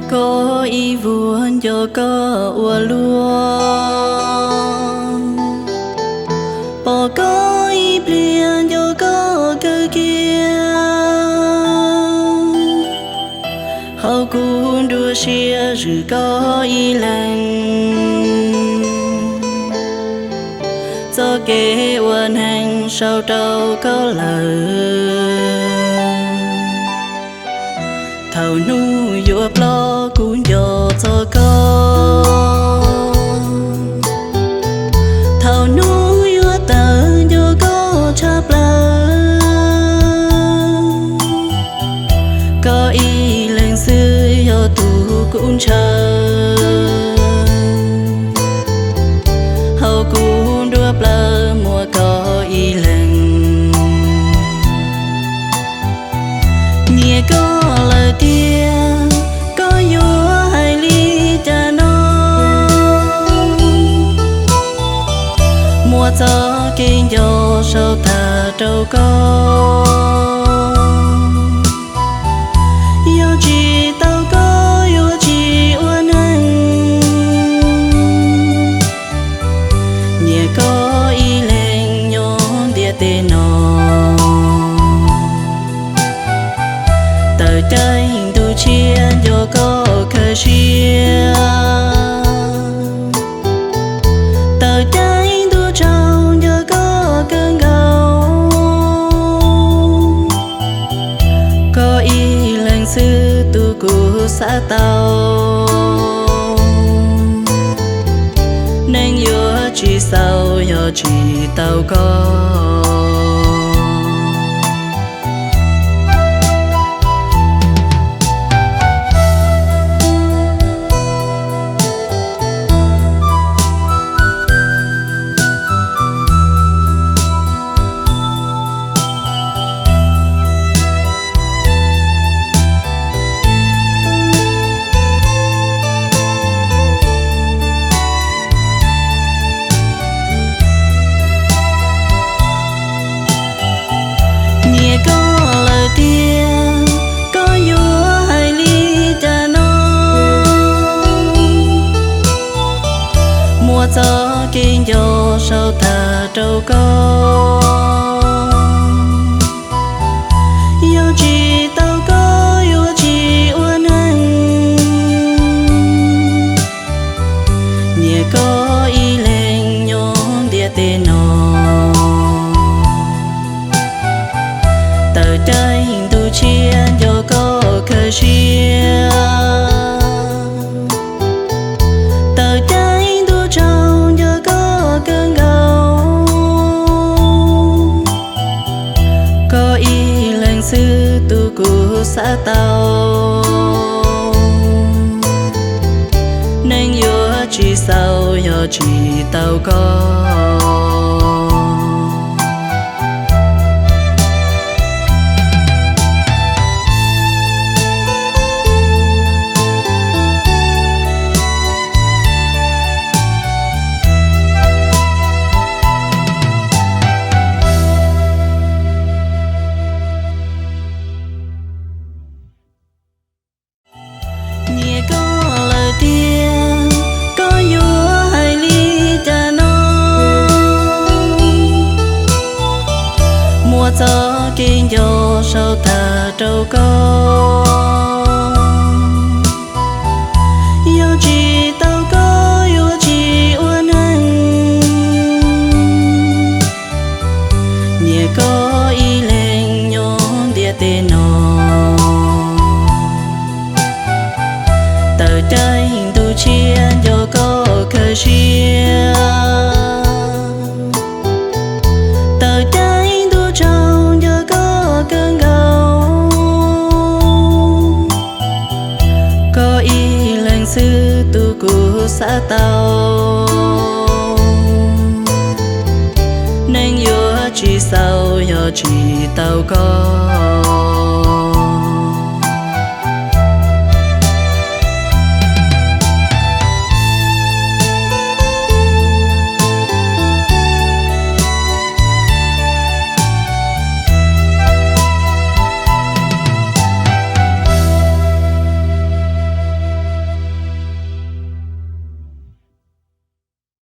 Koj ib vuag nco koj ua luaj, pom koj ib pliag nco koj kawg kiag. Hauv kuv nruab siab zwm koj ib leeg, txoj kev ua neeg sau rau koj lawm. Thaum hnub yuav ploj kuv nco txog koj, thaum hnub yuav tawg nco koj tshaj plaws. Koj ib leeg xwb yog tus kuv ntshaw, hauv kuv nruab plawv muaj koj ib leeg. Nyiam koj lawm tiag, koj yuav hais li cas no? Muaj txoj kev nco sau tag rau koj, yog tsis tau koj yuav tsis ua neeg. Nyiam koj ib leeg nyob ntiaj teb no, tawm caij ntuj tshiab nco koj kawg siab, tawm caij ntuj tsaug nco koj kawg nkaus. Koj ib leeg xwb tus kuv xav tau, neeg yuav tsis xaus yog tsis tau koj. Nyiam koj lawm tiag, koj yuav hais li cas no? Muaj txoj kev nco sau tag rau koj, yog tsis tau koj yuav tsis ua neeg. Nyiam koj ib leeg nyob ntiaj teb no, tawm caij ntuj tshiab nco koj kawg siab, tawm caij ntuj tsaug nco koj kawg nkaus. Koj ib leeg xwb tus kuv xav tau, neeg yuav tsis xaus yog tsis tau koj. Nyiam koj lawm tiag, koj yuav hais li cas no? Muaj txoj kev nco sau tag rau koj, yog tsis tau koj yuav tsis ua neeg. Nyiam koj ib leeg nyob ntiaj teb no, tawm caij ntuj tshiab nco koj kawg siab, tawm caij ntuj tsaug nco koj kawg nkaus. Koj ib leeg xwb tus kuv xav tau, neeg yuav tsis xaus yog tsis tau koj.